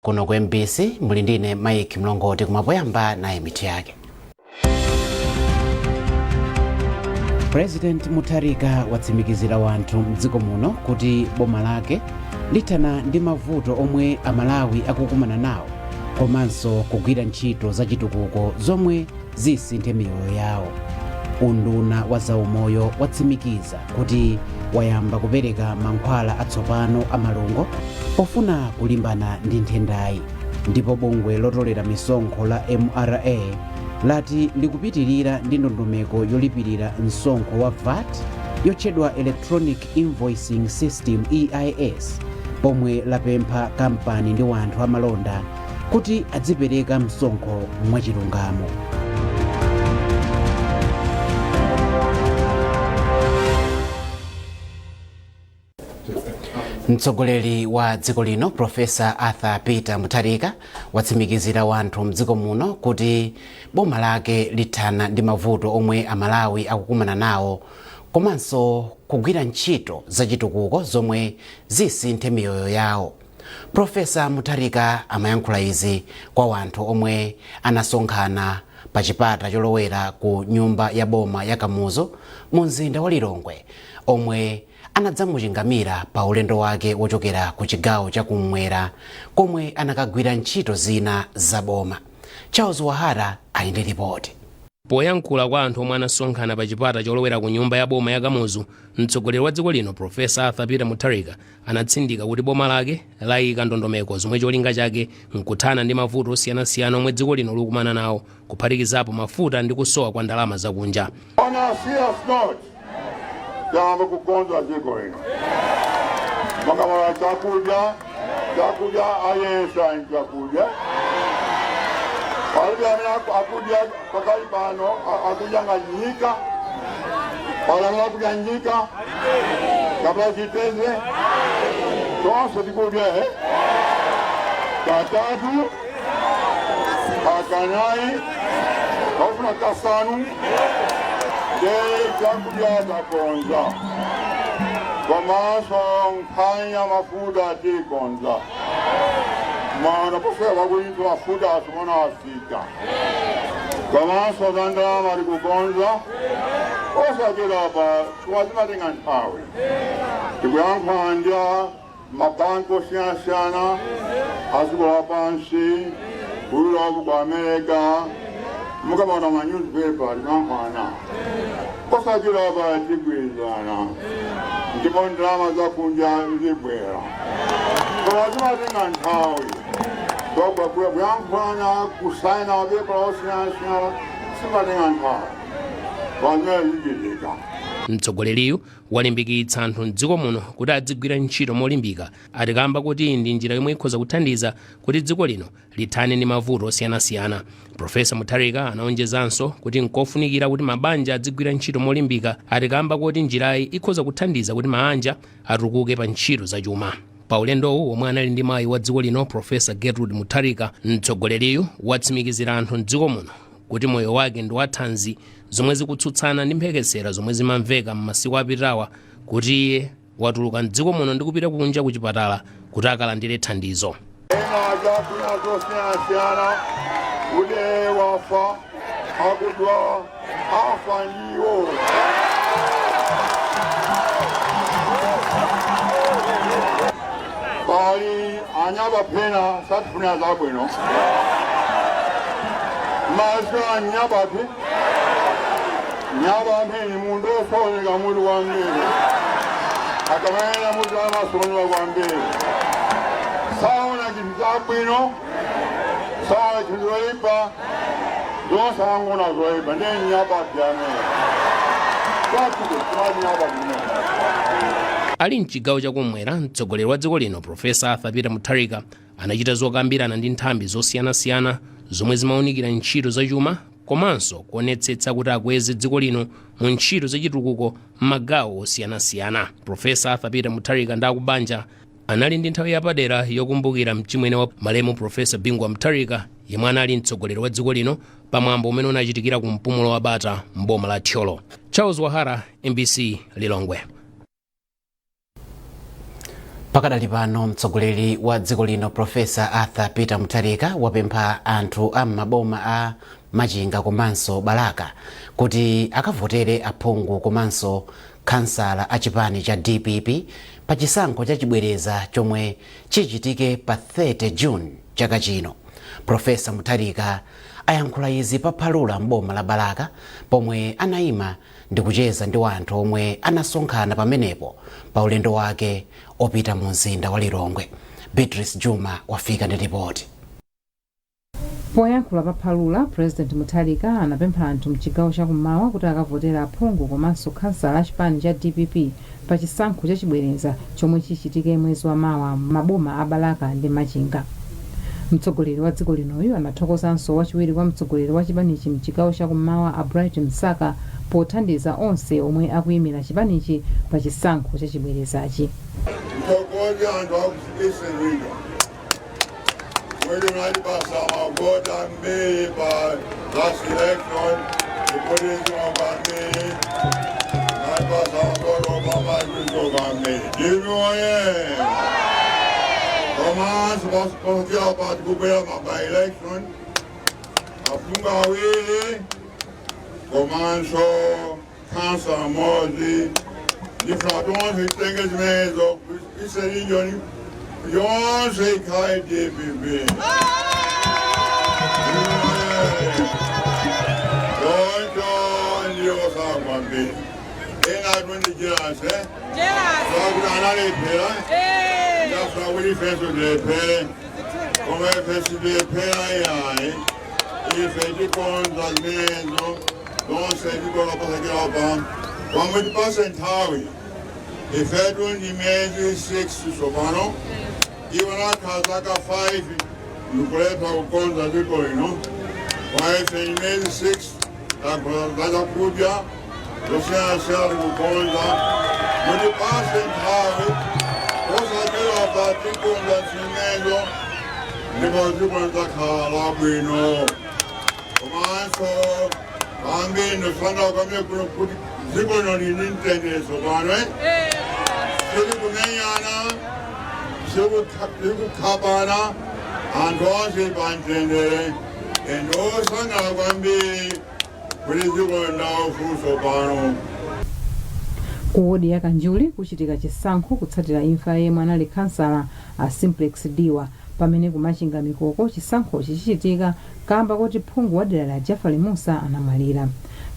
Kuno ku MBC muli ndine Mike Mlongoti, kumapoyamba naye mitu yake. President Mutharika watsimikizira wanthu mdziko muno kuti boma lake lithana ndi mavuto omwe Amalawi akukumana nawo komanso kugwira ntchito zachitukuko zomwe zisinthe miyoyo yawo. Unduna wa zaumoyo watsimikiza kuti wayamba kupereka mankhwala atsopano a malungo pofuna kulimbana ndi nthendayi, ndipo bungwe lotolera misonkho la MRA lati likupitirira ndi ndondomeko yolipirira msonkho wa VAT yotchedwa Electronic Invoicing System EIS, pomwe lapempha kampani ndi wanthu amalonda kuti adzipereka msonkho mwachilungamo. Mtsogoleri wa dziko lino Profesa Arthur Peter Mutharika watsimikizira wanthu mdziko muno kuti boma lake lithana ndi mavuto omwe Amalawi akukumana nawo komanso kugwira ntchito zachitukuko zomwe zisinthe miyoyo yawo. Profesa Mutharika amayankhula izi kwa wanthu omwe anasonkhana pa chipata cholowera ku nyumba ya boma ya Kamuzu mu mzinda wa Lilongwe, omwe anadzamuchingamira pa ulendo wake wochokera ku chigawo cha kummwera komwe anakagwira ntchito zina za boma. Charles Wahara ali ndi ripoti. Poyankhula kwa anthu omwe anasonkhana pa chipata cholowera ku nyumba ya boma ya Kamuzu, mtsogoleri wa dziko lino Profesa Arthur Peter Mutharika anatsindika kuti boma lake layika ndondomeko zomwe cholinga chake nkuthana ndi mavuto osiyanasiyana omwe dziko lino likumana nawo, kuphatikizapo mafuta ndi kusowa kwa ndalama zakunja. On a serious note, tayamba kukonza dziko lino. Makamaka chakudya, chakudya aliyense ali chakudya. Palibe amene akudya pakali pano akudya ngati nyika. Pali amene akudya nyika kapena chitedze, tonse tikudya katatu, kakanayi, kafuna kasanu, nde chakudya takonza, komanso nkhani ya mafuta tikonza mana pofika pakuti mafuta asomona asika, komanso za ndalama tikukonza osachedwa pa koma zimatenga nthawi. Tikuyankhula ndi mabanki osiyanasiyana a dziko lapansi, ku Europe, ku America, mukamaona ma newspaper tikuyankhulana. Posachedwa pa tigwirizana ndipo ndalama zakunja zibwera, koma zimatenga nthawi kuyankhulana, kusaina mapepala osiyanasiyana, zimatenga nthawi pamene zichitika. Mtsogoleriyu walimbikitsa anthu mdziko muno kuti adzigwira ntchito molimbika, ati kamba kuti ndi njira yomwe ikhoza kuthandiza kuti dziko lino lithane ndi mavuto osiyanasiyana. Profesa Mutharika anaonjezanso kuti nkofunikira kuti mabanja adzigwira ntchito molimbika, ati kamba kuti njirayi ikhoza kuthandiza kuti maanja atukuke pa ntchito zachuma. Pa ulendowu womwe anali ndi mayi wa dziko lino Profesa Gertrude Mutharika, mtsogoleriyu watsimikizira anthu mdziko muno kuti moyo wake ndi wathanzi, zomwe zikutsutsana ndi mphekesera zomwe zimamveka m'masiku apitawa kuti iye watuluka mdziko muno ndi kupita kunja ku chipatala kuti akalandire thandizo. Ena ajakuya zosiyanasiyana kuti wafa, akudwala, afa ndiwo. Pali anyapapi ena satifunira zabwino, maso anyapapi. Nyapapi ni munthu osokoneza mutu kwambiri, akamayenda mutu amasokoneza kwambiri, saona chinthu chabwino, saona chinthu choyipa, zonse angona zoyipa. Ndiye nyapapi amene kwathuko timati nyapapi kumene. Ali mchigawo chakumwera, mtsogoleri wa dziko lino Profesa Arthur Peter Mutharika anachita zokambirana ndi nthambi zosiyanasiyana zomwe zimawunikira ntchito zachuma komanso kuonetsetsa kuti akweze dziko lino mu ntchito zachitukuko m'magawo osiyanasiyana. Profesa Arthur Peter Mutharika ndi akubanja anali ndi nthawi yapadera yokumbukira mchimwene wa malemu Profesa Bingu wa Mutharika, yemwe anali mtsogoleri wa dziko lino, pamwambo umene unachitikira ku Mpumulo wa Bata m'boma la Thyolo. Charles Wahara, MBC, Lilongwe. Pakadali pano, mtsogoleri wa dziko lino Profesa Arthur Peter Mutharika wapempha anthu a m'maboma a Machinga komanso Balaka kuti akavotere aphungu komanso khansala a chipani cha DPP pa chisankho chachibwereza chomwe chichitike pa 30 June chaka chino. Profesa Mutharika ayankhula izi pa Phalula m'boma la Balaka, pomwe anayima ndi kucheza ndi anthu omwe anasonkhana pamenepo pa ulendo wake opita mu mzinda wa Lilongwe. Beatrice Juma wafika ndi ripoti. Poyankhula pa Phalula, President Mutharika anapempha anthu mchigawo chakummawa kuti akavotera aphungu komanso khansala a chipani cha DPP pa chisankho chachibwereza chomwe chichitike mwezi wa mawa maboma a Balaka ndi Machinga. Mtsogoleri wa dziko linoyu anathokozanso wachiwiri kwa mtsogoleri wa chipanichi mchigawo chakummawa, a Bright Msaka, pothandiza onse omwe akuyimira chipanichi pa chisankho chachibwerezachi. Mthokoze anthu aku Eastern Region mweli unatipasa mavoti ambiri pa last election, ipotizima kwambiri, natipasa mavoti opambana kwambiri. Ndinoye komanso pasipokera pati kubwera ma by election, aphungu awiri komanso khansala mmodzi. Ndifuna tonse titenge zimenezo, Eastern Region yonse ikhale DPP yonke. Ndiyosa kwambiri ena tundijerase sakuti analephera, ndafuna kuti ifenso tilephere, koma ife sitilephera yayi. Ife tikonza zimenezo zonse, tikolapasakira pa pamwe tipase nthawi. Ifetu ndi miyezi 6 tsopano, iwo nakhala zaka 5 ndikulepha kukonza dziko lino. Kwa ife ndi miyezi 6, takonza zakudya zosiyanasiyana, tikukonza. Mutipase nthawi, posachedwa pa tikonza zimenezo ndipo dziko lidzakhala labwino. Komanso pambiri ndifana kwamene kuno kuti dziko lino lili mtendere tsopano, sili kumenyana, sikukhapana, anthu onse pamtendere. And osangala kwambiri kuti dziko ndaufulu tsopano. Ku wodi ya Kanjuli kuchitika chisankho kutsatira imfa yemwe anali khansala a Simplex Diwa, pamene kumachinga Mikoko chisankhochi chichitika kamba kuti phungu wa dera la Jafari Musa anamwalira.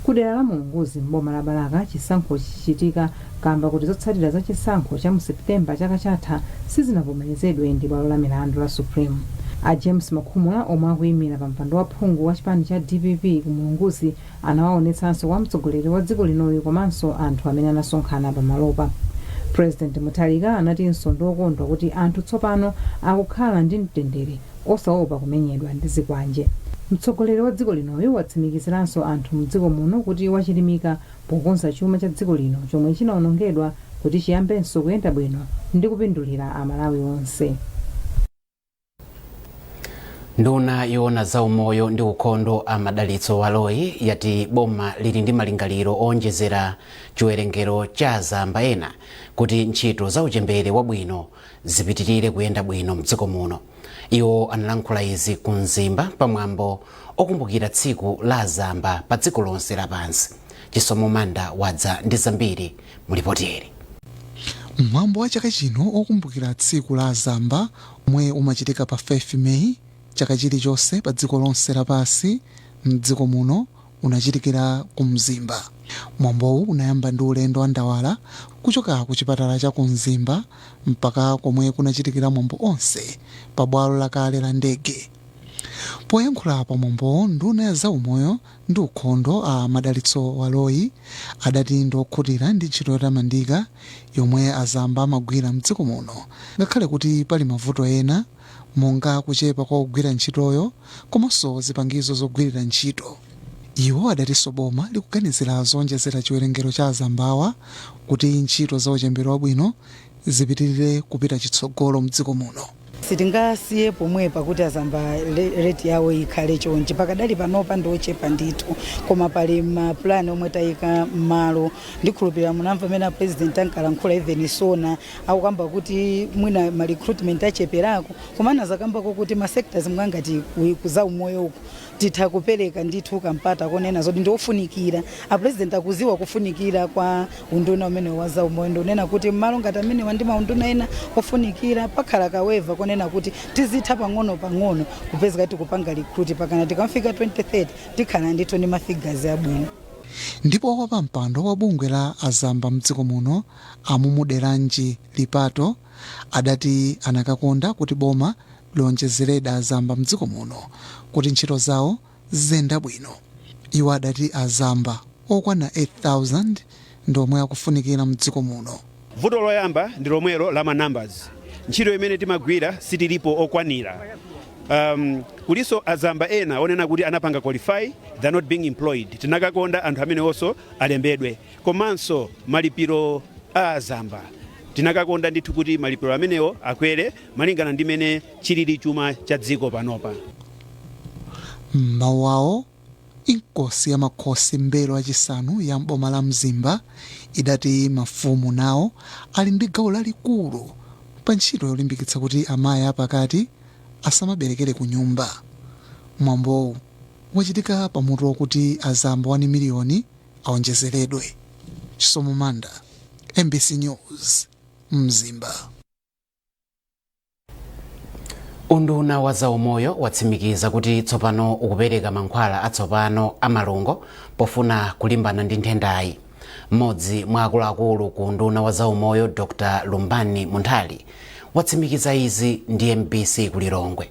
Ku dera la Mulunguzi m'boma la Balaka chisankhochi chichitika kamba kuti zotsatira za chisankho cha mu Septemba chaka chatha sizinavomerezedwe ndi bwalo la milandu la Supreme. A James Makhumula, omwe akuyimira pa mpando wa phungu wa chipani cha DPP ku Mulunguzi, anawaonetsanso kwa mtsogoleri wa dziko linoyu komanso anthu amene anasonkhana pamalopa. President Mutharika anatinso ndiokondwa kuti anthu tsopano akukhala ndi mtendere osaopa kumenyedwa ndi zikwanje. Mtsogoleri wa dziko linoyu watsimikiziranso anthu mdziko muno kuti wachilimika pokonza chuma cha dziko lino chomwe chinawonongedwa kuti chiyambenso kuyenda bwino ndi kupindulira Amalawi onse. Nduna yoona za umoyo ndi ukhondo a Madalitso Baloyi yati boma lili ndi malingaliro owonjezera chiwerengero cha azamba ena kuti ntchito za uchembere wabwino zipitirire kuyenda bwino mdziko muno. Iwo analankhula izi ku Mzimba pamwambo okumbukira tsiku la azamba pa dziko lonse lapansi. Chisomo Manda wadza ndi zambiri mu ripoti ili. Mwambo wa chaka chino okumbukira tsiku la azamba, omwe umachitika pa 5 Meyi chaka chilichonse pa dziko lonse lapansi, mdziko muno unachitikira ku Mzimba. Mwambowu unayamba ndi ulendo wa ndawala kuchoka ku chipatala cha ku Mzimba mpaka komwe kunachitikira mwambo onse pa bwalo lakale la ndege. Poyankhula pa mwambowo, nduna ya zaumoyo ndi ukhondo a Madalitso Baloyi adati ndiokhutira ndi ntchito yotamandika yomwe azamba amagwira mdziko muno, ngakhale kuti pali mavuto ena monga kuchepa kwa kugwira ntchitoyo komanso zipangizo zogwirira ntchito. Iwo adatinso boma likuganizira zowonjezera chiwerengero cha azambawa kuti ntchito za uchembere wabwino zipitirire kupita chitsogolo mdziko muno. Sitingasiye pomwepa kuti azamba rate yawo ikhale chonchi. Pakadali panopa ndiochepa ndithu, koma pali mapulani omwe tayika m'malo. Ndikhulupirira munamva amene a President ankalankhula, even SONA akukamba kuti mwina ma recruitment acheperako, koma anazakambako kuti ma sectors mwangati kuza umoyo uku titha kupereka ndithu kampata konena zoti ndiofunikira. A President akuziwa kufunikira kwa unduna umene wa za umoyo, ndionena kuti mmalo ngati amene ndi maunduna ena ofunikira pakhala ka waiver konena kuti tizitha pang'ono pang'ono kupezeka tikupanga recruit pakana tikamfika 2030 tikhala ndithu ndi ma figures abwino. Ndipo wapampando wa bungwe la azamba mdziko muno, Amumuderanji Lipato, adati anakakonda kuti boma lionjezereda azamba mdziko muno kuti ntchito zawo ziziyenda bwino. Iwo adati azamba okwana 8000 ndi omwe akufunikira mdziko muno. Vuto loyamba ndi lomwelo la ma numbers. Ntchito imene timagwira sitilipo okwanira. Kuliso azamba ena onena kuti anapanga qualify, they are not being employed. Tinakakonda anthu amenewonso alembedwe. Komanso malipiro a azamba, tinakakonda ndithu kuti malipiro amenewo akwere malingana ndi mene chilili chuma cha dziko panopa. M'mawu awo, inkosi ya makhosi Mbelo achisanu ya mboma la Mzimba idati mafumu nawo ali ndi gawo lalikulu pa ntchito yolimbikitsa kuti amayi apakati asamaberekere ku nyumba. Mwambowu wachitika pamutu wakuti azamba 1 miliyoni aonjezeredwe. Chisomo Manda, MBC News, Mzimba. Unduna wa zaumoyo watsimikiza kuti tsopano ukupereka mankhwala atsopano a malungo pofuna kulimbana ndi nthendayi. Mmodzi mwa akuluakulu ku unduna wa zaumoyo, Dr Lumbani Munthali, watsimikiza izi ndi MBC ku Lilongwe.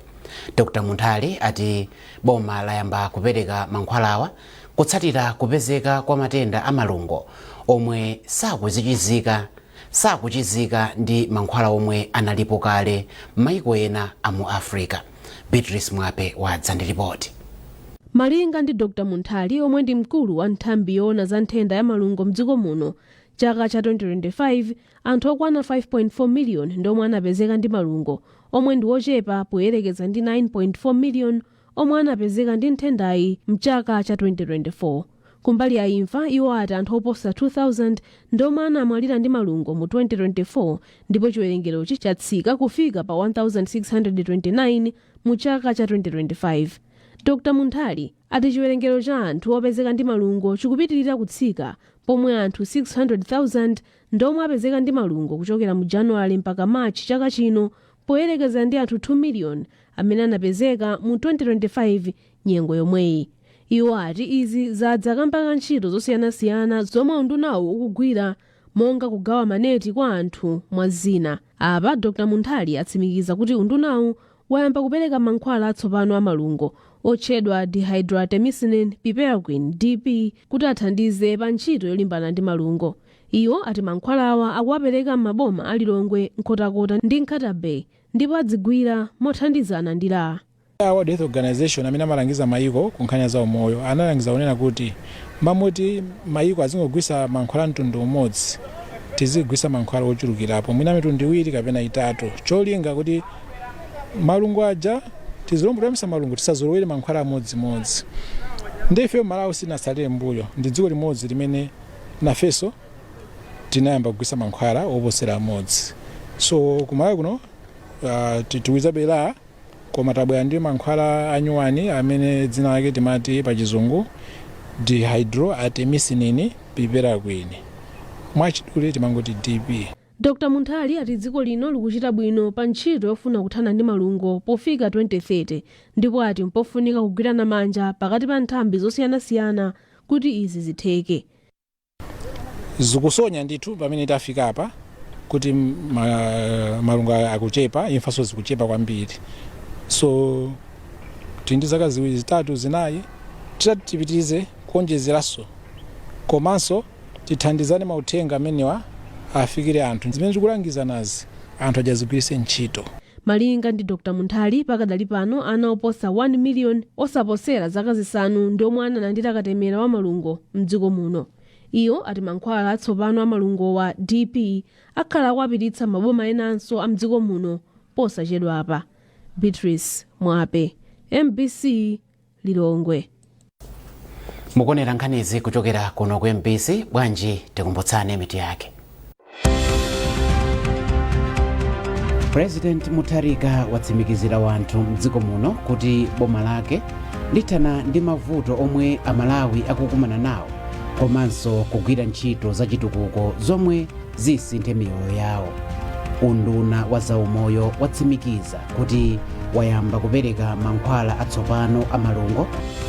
Dr Munthali ati boma layamba kupereka mankhwalawa kutsatira kupezeka kwa matenda a malungo omwe sakuchizika ndi mankhwala omwe analipo kale m'mayiko ena a mu Africa. Beatrice Mwape wadza ndi ripoti. Malinga ndi Dr Munthali, omwe ndi mkulu wa nthambi yoona za nthenda ya malungo mdziko muno, chaka cha 2025 anthu okwana 5.4 miliyoni ndi omwe anapezeka ndi malungo, omwe ndi ochepa poyerekeza ndi 9.4 miliyoni omwe anapezeka ndi nthendayi mchaka cha 2024. Kumbali ya imfa, iwo ati anthu oposa 2000 ndi omwe anamwalira ndi malungo mu 2024, ndipo chiwerengerochi chatsika kufika pa 1629 mu chaka cha 2025. Dr Munthali ati chiwerengero cha anthu opezeka ndi malungo chikupitirira kutsika, pomwe anthu 600,000 ndomwe apezeka ndi malungo kuchokera mu Januwale mpaka Machi chaka chino, poyerekeza ndi anthu 2 million amene anapezeka mu 2025 nyengo yomweyi. Iwo ati izi zadza kamba ka ntchito zosiyanasiyana zomwe undunawo ukugwira, monga kugawa maneti kwa anthu, mwa zina. Apa Dr Munthali atsimikiza kuti undunawu wayamba kupereka mankhwala atsopano a malungo otchedwa dihydroartemisinin piperaquine, DP, kuti athandize pa ntchito yolimbana ndi malungo. Iwo ati mankhwalawa akuwapereka m'maboma a Lilongwe, Nkhotakota ndi Nkhata Bay, ndipo adzigwira mothandizana ndi la World Health Organization amene amalangiza mayiko ku nkhani za umoyo analangiza kunena kuti mamuti mayiko azingogwisa mankhwala mtundu umodzi, tizigwisa mankhwala ochulukirapo, mwina mitundu iwiri kapena itatu, cholinga kuti malungo aja, tizilombo toyambisa malungo, tisazolowere mankhwala amodzimodzi. Ndi ife Malawi sinasalire mbuyo, ndi dziko limodzi limene nafenso tinayamba kugwisa mankhwala oposera amodzi. So kumalawi kuno tikuizabe la, koma tabwera ndi mankhwala anyuwani amene dzina lake timati pa Chizungu dihydroartemisinin piperaquine, mwachidule timangoti DP. Dr Munthali ati dziko lino likuchita bwino pa ntchito yofuna kuthana ndi malungo pofika 2030, ndipo ati mpofunika kugwirana manja pakati pa nthambi zosiyanasiyana kuti izi zitheke. Zikusonya ndithu pamene tafika apa kuti malungo akuchepa, imfaso zikuchepa kwambiri. So tili ndi zaka ziwiri, zitatu, zinayi, titati tipitirize kuonjezeranso, komanso tithandizane mauthenga amenewa afikire anthu, zimene tikulangiza nazi anthu ajazigwiritse ntchito. Malinga ndi Dr Munthali, pakadali pano ana oposa 1 million osaposera zaka 5 ndi omwe analandira katemera wa malungo mdziko muno. Iwo ati mankhwala atsopano a malungo wa DP akhala akuwapititsa maboma enanso a mdziko muno Posachedwapa, Beatrice Mwape, MBC, Lilongwe. Mukuonera nkhanizi kuchokera kuno ku MBC. Bwanji tikumbutsane mitu yake. President Mutharika watsimikizira wanthu mdziko muno kuti boma lake lithana ndi mavuto omwe Amalawi akukumana nawo komanso kugwira ntchito zachitukuko zomwe zisinthe miyoyo yawo. Unduna wa zaumoyo watsimikiza kuti wayamba kupereka mankhwala atsopano amalungo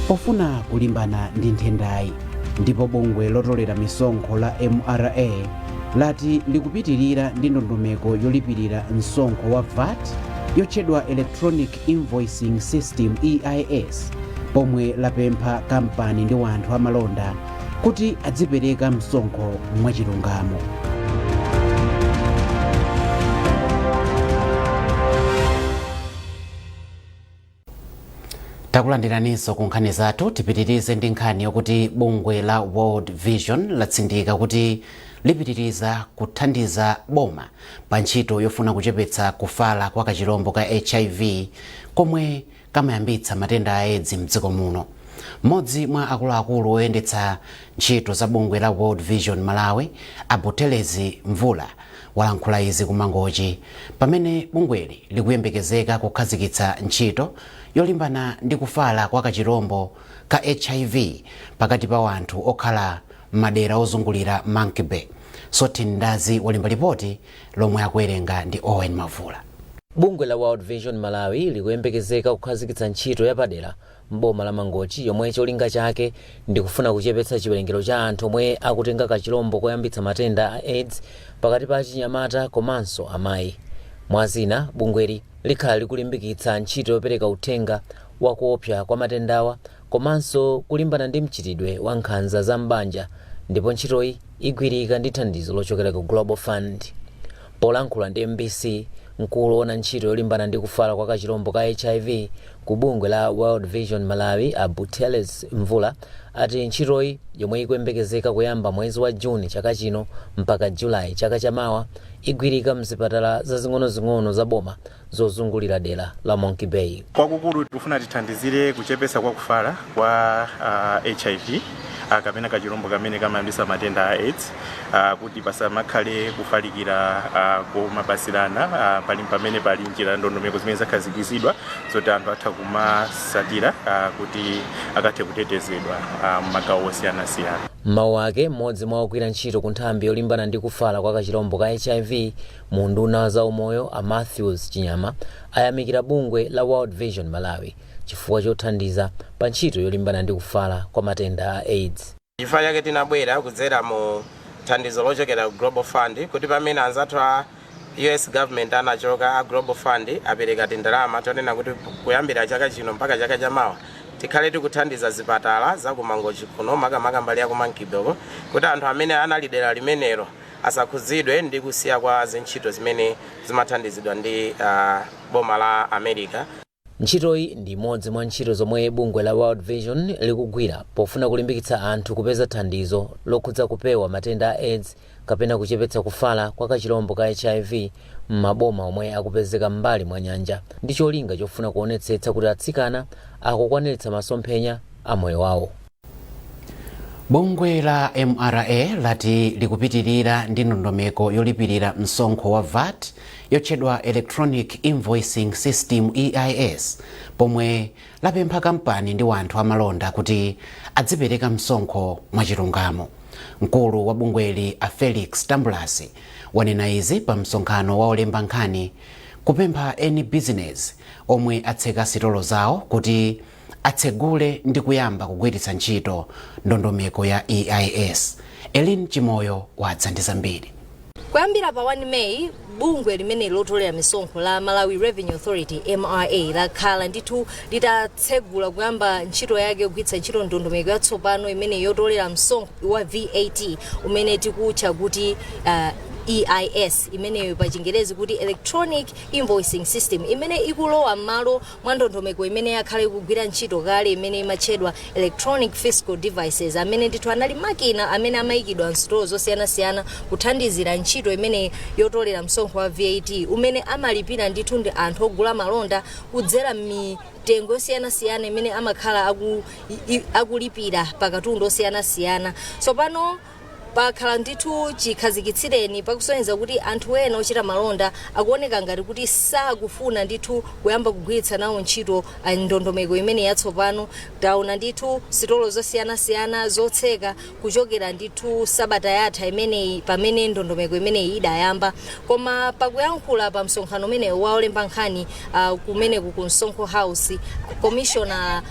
pofuna kulimbana ndi nthendayi, ndipo bungwe lotolera misonkho la MRA lati likupitirira ndi ndondomeko yolipirira msonkho wa VAT yotchedwa Electronic Invoicing System, EIS, pomwe lapempha kampani ndi wanthu amalonda kuti adzipereka msonkho mwachilungamo. Takulandiraninso ku nkhani zathu. Tipitirize ndi nkhani yokuti bungwe la World Vision latsindika kuti lipitiriza kuthandiza boma pa ntchito yofuna kuchepetsa kufala kwa kachirombo ka HIV komwe kamayambitsa matenda a Edzi mdziko muno. Mmodzi mwa akuluakulu oyendetsa ntchito za bungwe la World Vision Malawi, Abutelezi Mvula, walankhula izi kuMangochi pamene bungweli likuyembekezeka kukhazikitsa ntchito yolimbana ndi kufala kwa kachirombo ka HIV pakati pa wanthu okhala m'madera ozungulira Monkey Bay. Sotin Ndazi walemba lipoti lomwe akuwerenga ndi Owen Mavula. Bungwe la World Vision Malawi likuyembekezeka kukhazikitsa ntchito yapadera m'boma la Mangochi yomwe cholinga chake ndikufuna kuchepetsa chiwerengero cha anthu omwe akutenga kachilombo koyambitsa matenda a AIDS pakati pa achinyamata komanso amayi. Mwazina, bungweli likhala likulimbikitsa ntchito yopereka uthenga wakuopsa kwa matendawa komanso kulimbana ndi mchitidwe wa nkhanza za m'banja, ndipo ntchitoyi igwirika ndi thandizo lochokera ku Global Fund. Polankhula ndi MBC, mkulu woona ntchito yolimbana ndi kufala kwa kachilombo ka HIV ku bungwe la World Vision Malawi, Abuteles Mvula, ati ntchitoyi yomwe ikuyembekezeka kuyamba mwezi wa Juni chaka chino mpaka Julayi chaka chamawa igwirika mzipatala zazing'onozing'ono za boma zozungulira dera la Monkey Bay. Kwakukulu tikufuna tithandizire kuchepesa kwa kufala kwa HIV kapena kachilombo kamene kamayambisa matenda a AIDS, kuti pasamakhale kufalikira komapasirana. Pali pamene pali njira, ndondomeko zimene zakhazikitsidwa zoti anthu atha kumasatira kuti akathe kutetezedwa m'magawo osiyanasiyana. Mawu ake, mmodzi mwa ogwira ntchito ku nthambi yolimbana ndi kufala kwa kachilombo ka HIV mu unduna za umoyo, a Matthews Chinyama, ayamikira bungwe la World Vision Malawi chifukwa chothandiza pa ntchito yolimbana ndi kufala kwa matenda a AIDS. Chifukwa chake tinabwera kudzera mu thandizo lochokera ku Global Fund, kuti pamene anzathu a US government anachoka, a Global Fund apereka tindalama tonena kuti kuyambira chaka chino mpaka chaka chamawa tikhale tikuthandiza zipatala za kuMangochi kuno, makamaka mbali ya ku Monkey Bay, kuti anthu amene anali dera limenelo asakhudzidwe ndi kusiya kwa zintchito zimene zimathandizidwa ndi boma la America. Ntchitoyi ndi imodzi mwa ntchito zomwe bungwe la World Vision likugwira pofuna kulimbikitsa anthu kupeza thandizo lokhudza kupewa matenda a AIDS kapena kuchepetsa kufala kwa kachilombo ka HIV m'maboma omwe akupezeka m'mbali mwa nyanja, ndi cholinga chofuna kuonetsetsa kuti atsikana akukwaniritsa masomphenya a moyo wawo. Bungwe la MRA lati likupitirira ndi ndondomeko yolipirira msonkho wa VAT yotchedwa Electronic Invoicing System, EIS, pomwe lapempha kampani ndi wanthu amalonda kuti adzipereka msonkho mwachilungamo. Mkulu wa bungweli, a Felix Tambulasi, wanena izi pa msonkhano wa olemba nkhani kupempha eni business omwe atseka sitolo zawo kuti atsegule ndi kuyamba kugwiritsa ntchito ndondomeko ya EIS. Elin Chimoyo wadza ndi zambiri. Kuyambira pa 1 Meyi, bungwe limene lotolera misonkho la Malawi Revenue Authority, MRA, lakhala ndithu litatsegula kuyamba ntchito yake yogwiritsa ntchito ndondomeko yatsopano imene yotolera msonkho wa VAT umene tikutcha kuti EIS, imeneyo pa Chingerezi kuti Electronic Invoicing System, imene ikulowa m'malo mwa ndondomeko imene yakhala ikugwira ntchito kale imene imatchedwa Electronic Fiscal Devices, amene ndithu anali makina amene amayikidwa msitolo zosiyanasiyana kuthandizira ntchito imene yotolera msonkho wa VAT, umene amalipira ndithu ndi anthu ogula malonda kudzera mitengo yosiyanasiyana imene amakhala akulipira pakatundu osiyanasiyana. Tsopano pakhala ndithu chikhazikitsireni pakusonyeza kuti anthu ena ochita malonda akuoneka ngati kuti sakufuna ndithu kuyamba kugwiritsa nawo ntchito ndondomeko imene yatsopano. Taona ndithu sitolo zosiyanasiyana zotseka kuchokera ndithu sabata yatha imeneyi pamene ndondomeko imeneyi idayamba. Koma pakuyankhula pa msonkhano umenewu wa olemba nkhani kumeneku ku Msonkho House, Commissioner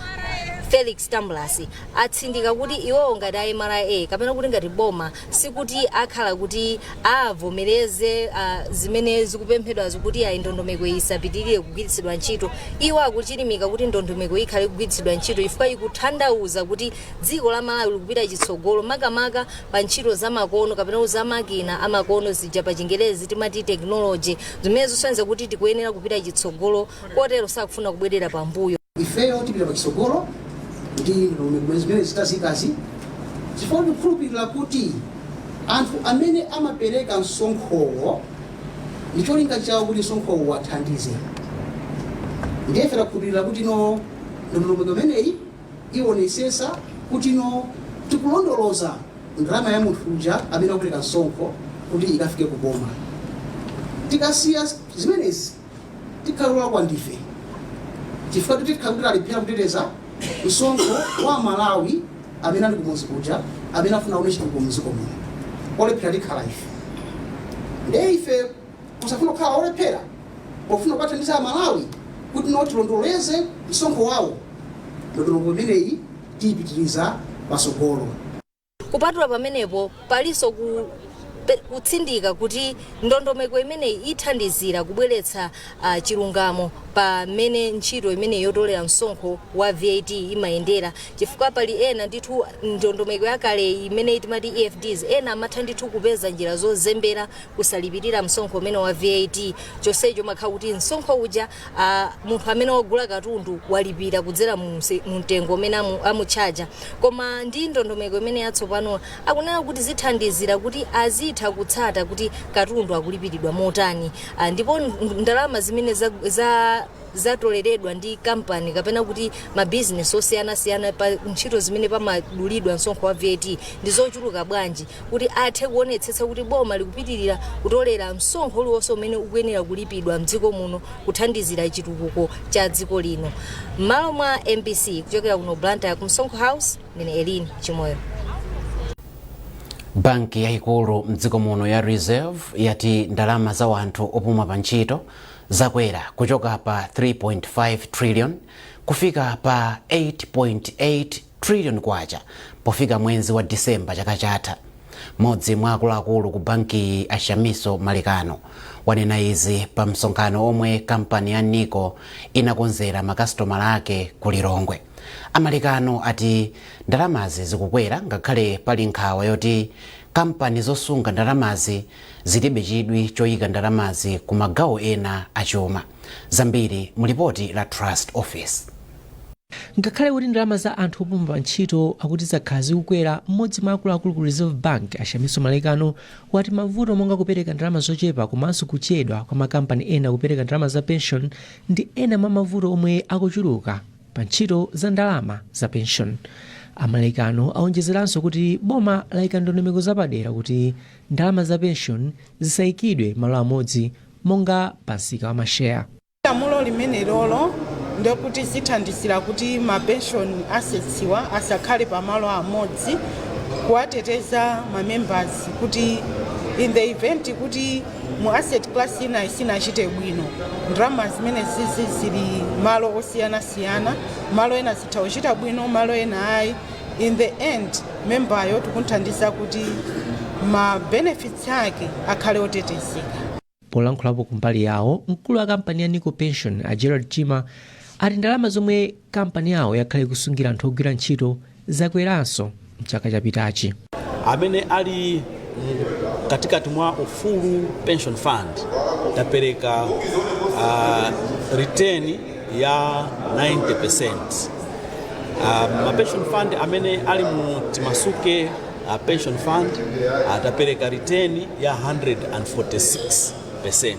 Felix Tambulasi atsindika kuti iwowo ngati a MRA kapena kuti ngati boma sikuti akhala kuti avomereze zimene zikupemphedwazo kuti ayi, ndondomeko isapitirire kugwiritsidwa ntchito. Iwo akuchilimika kuti ndondomeko ikhale kugwiritsidwa ntchito chifukwa ikutanthauza kuti dziko la Malawi likupita chitsogolo, makamaka pa ntchito zamakono kapena zamakina amakono, zija pa Chingerezi timati technology, zimene zosonyeza kuti tikuyenera kupita chitsogolo, kotero sakufuna kubwerera pambuyo. Ifeyo tipita pachitsogolo ndi ndondomeko zimene zitazikazi chifukwa tikukhulupirira kuti anthu amene amapereka msonkhowo ndi cholinga chawo kuti msonkhowo wathandize. Ndiye ife takhulupirira kuti no, ndondomeko imeneyi ionesesa kuti no, tikulondoloza ndalama ya munthu uja amene akupereka msonkho kuti ikafike kuboma. Tikasiya zimenezi tikhala kwa ndife, chifukwa tikhala kuti talephera kuteteza msonkho wa Malawi amene ali kumudzi kuja, amene afuna aone chitukuko mdziko muno. Olephera tikhala ife. Ndiye ife kusafuna kukhala olephera, pofuna kuwathandiza Amalawi kuti no, tilondoleze msonkho wawo, ndondomeko imeneyi tiyipitiriza pasogolo. Kupatula pamenepo, palinso kutsindika kuti ndondomeko imeneyi ithandizira kubweretsa chilungamo pamene ntchito imene yotolera msonkho wa VAT imayendera, chifukwa pali ena ndithu ndondomeko yakale imene timati EFDs, ena amatha ndithu kupeza njira zozembera kusalipirira msonkho umene wa VAT, chonsecho makhala kuti msonkho uja munthu amene wagula katundu walipira kudzera mu mtengo umene amutchaja. Koma ndi ndondomeko imene yatsopano akunena kuti zithandizira kuti azitha kutsata kuti katundu akulipiridwa motani, ndipo ndalama zimene zatoleredwa ndi kampani kapena kuti mabizinesi osiyanasiyana pa ntchito zimene pamadulidwa msonkho wa VAT ndi zochuluka bwanji, kuti athe kuonetsetsa kuti boma likupitirira kutolera msonkho uliwonse umene ukuyenera kulipidwa mdziko muno kuthandizira chitukuko cha dziko lino. M'malo mwa MBC kuchokera kuno Blantyre ku Msonkho House, ndine Elin Chimoyo. Banki yayikulu mdziko muno ya Reserve yati ndalama za wanthu opuma pa ntchito zakwera kuchoka pa 3.5 trillion kufika pa 8.8 trillion kwacha pofika mwezi wa Disemba chaka chatha. Mmodzi mwa akuluakulu ku bankiyi, Ashamiso Malekano, wanena izi pa msonkhano omwe kampani ya NICO inakonzera makasitomala ake ku Lilongwe. Amalekano ati ndalamazi zikukwera ngakhale pali nkhawa yoti kampani zosunga ndalamazi zilibe chidwi choyika ndalamazi ku magawo ena achuma. Zambiri mu lipoti la Trust Office. Ngakhale kuti ndalama za anthu opuma pa ntchito akuti zakhala zikukwera, mmodzi mwa akuluakulu ku Reserve Bank, Ashamiso Malekano, wati mavuto monga kupereka ndalama zochepa komanso kuchedwa kwa makampani ena kupereka ndalama za pension ndi ena mwa mavuto omwe akuchuluka pa ntchito za ndalama za pension. Amalekano aonjezeranso kuti boma layika ndondomeko zapadera kuti ndalama za pension zisayikidwe malo amodzi monga pa msika wa masheya. Lamulo limene lolo ndekuti zithandizira kuti ma pension assets wa asakhale pamalo amodzi, kuwateteza ma members kuti in the event kuti mu asset class ina isinachite bwino, ndalama zimene zizi zili malo osiyanasiyana, malo ena zitha kuchita bwino, malo ena ayi. In the end membayo tikunthandiza kuti ma benefits ake akhale otetezeka. Polankhulapo kumbali yawo, mkulu wa kampani ya NICO Pension, a Gerald Chima, ati ndalama zomwe kampani yawo yakhale kusungira anthu ogwira ntchito zakweranso mchaka chapitachi. Amene ali Katikati mwa Ufulu Pension Fund tapereka return ya 90%. Ma pension fund amene ali mu Timasuke Pension Fund tapereka return ya 146%,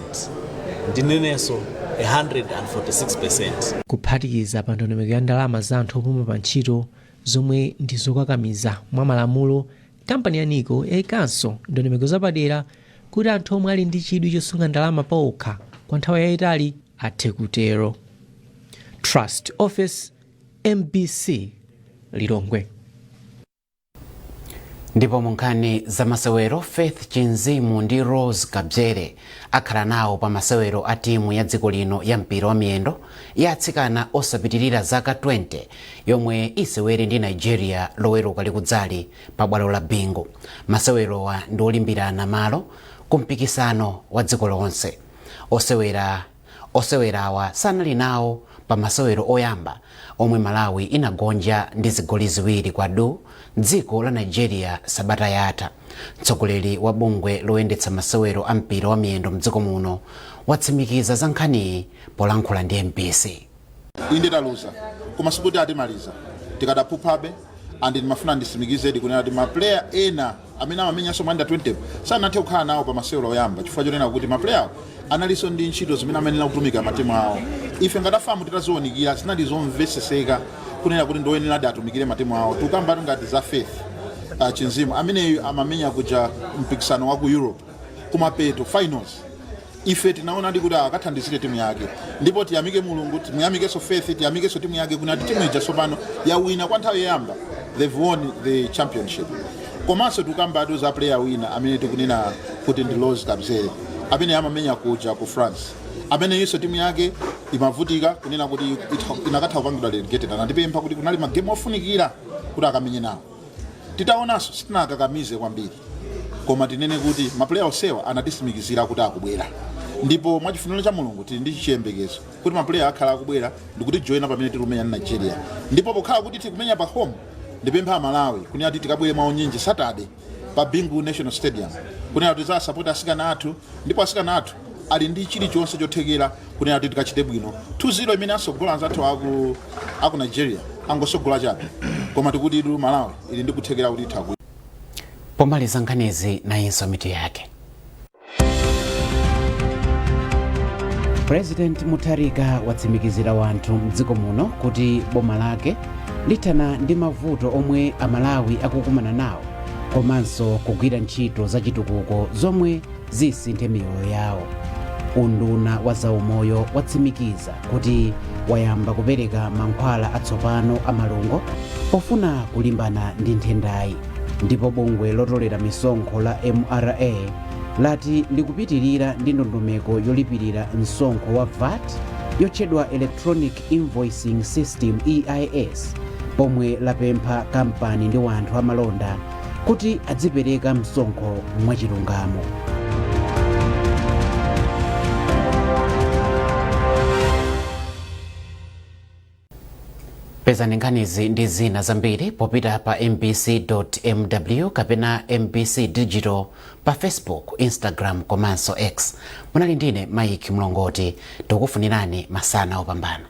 ndinenenso 146%. Kuphatikiza pa ndondomeko ya ndalama za anthu opuma pa ntchito zomwe ndi zokakamiza mwa malamulo, kampani ya NICO yayikanso ndondomeko zapadera kuti anthu omwe ali ndi chidwi chosunga ndalama paokha kwa nthawi yayitali athe kutero. Trust Office, MBC, Lilongwe. Ndipo mu nkhani za masewero, Faith Chinzimu ndi Rose Kabzere akhala nawo pa masewero a timu ya dziko lino ya mpira wa miyendo ya atsikana osapitirira zaka 20 yomwe isewere ndi Nigeria Loweruka likudzali pa bwalo la Bingu. Masewerowa ndi olimbirana malo ku mpikisano wa dziko lonse. Osewerawa sanali nawo pa masewero oyamba omwe Malawi inagonja ndi zigoli 2 kwa du dziko la Nigeria sabata yatha. Mtsogoleri wa bungwe loyendetsa masewero a mpira wa miyendo mdziko muno watsimikiza za nkhaniyi polankhula ndi MBC. Inde, taluza, koma sikuti atimaliza, tikadaphuphabe. And ndimafuna ndisimikizedi kunena kuti ma player ena amene amamenyanso mu under 20 sanathe kukhala nawo pa masewero oyamba chifukwa chonena kuti ma player analinso ndi ntchito zimene amayenera kutumika matimu awo. Ife ngati a FAM titazionikira, zinali zomveseseka kunena kuti ndoyeneradi atumikire matimu awo. Tikukambatu ngati za Faith Chinzimu ameneyu amamenya kuja mpikisano wa ku Europe, kumapeto finals ife tinaonadi kuti akathandizire timu yake. Ndipo tiyamike Mulungu, timuyamikenso Faith, tiyamikenso timu yake kunati timu ija tsopano yawina kwa nthawi yoyamba, they've won the championship. Komanso tikukambatu za player wina amene tikunena kuti ndi Rose Kabzere amene amamenya kuja ku France, amene inso timu yake imavutika kunena kuti inakatha kupangidwa relegated. Anatipempha kuti kunali magemu ofunikira kuti akamenye nawo. Titaonanso sitinakakamize kwambiri, koma tinene kuti ma player onsewa anatisimikizira kuti akubwera, ndipo mwachifuniro cha Mulungu tili ndi chiyembekezo kuti ma player akhala akubwera ndikuti joina pamene tikumenya ndi Nigeria. Ndipo pokhala kuti tikumenya pa home, ndipempha Amalawi kunena kuti tikabwere mwaunyinji Saturday pa Bingu National Stadium kunena kuti zasapoti asikana athu. Ndipo asikana athu ali ndi chilichonse chothekera kunena kuti tikachite bwino. 2-0 imene asogola anzathu aku Nigeria, angosogola chabe, koma tikuti idu Malawi ili ndi kuthekera kuti itha ku Pomaliza nkhanizi, nayinso mitu yake. President Mutharika watsimikizira wanthu mdziko muno kuti boma lake lithana ndi mavuto omwe Amalawi akukumana nawo komanso kugwira ntchito zachitukuko zomwe zisinthe miyoyo yawo. Unduna wa zaumoyo watsimikiza kuti wayamba kupereka mankhwala atsopano a malungo pofuna kulimbana ndi nthendayi. Ndipo bungwe lotolera misonkho la MRA lati likupitirira ndi ndondomeko yolipirira msonkho wa VAT yotchedwa Electronic Invoicing System, EIS, pomwe lapempha kampani ndi wanthu amalonda kuti adzipereka msonkho mwachilungamo. Pezani nkhanizi ndi zina zambiri popita pa mbc.mw kapena MBC Digital pa Facebook, Instagram komanso X. Munali ndine Mike Mlongoti. Tikufunirani masana opambana.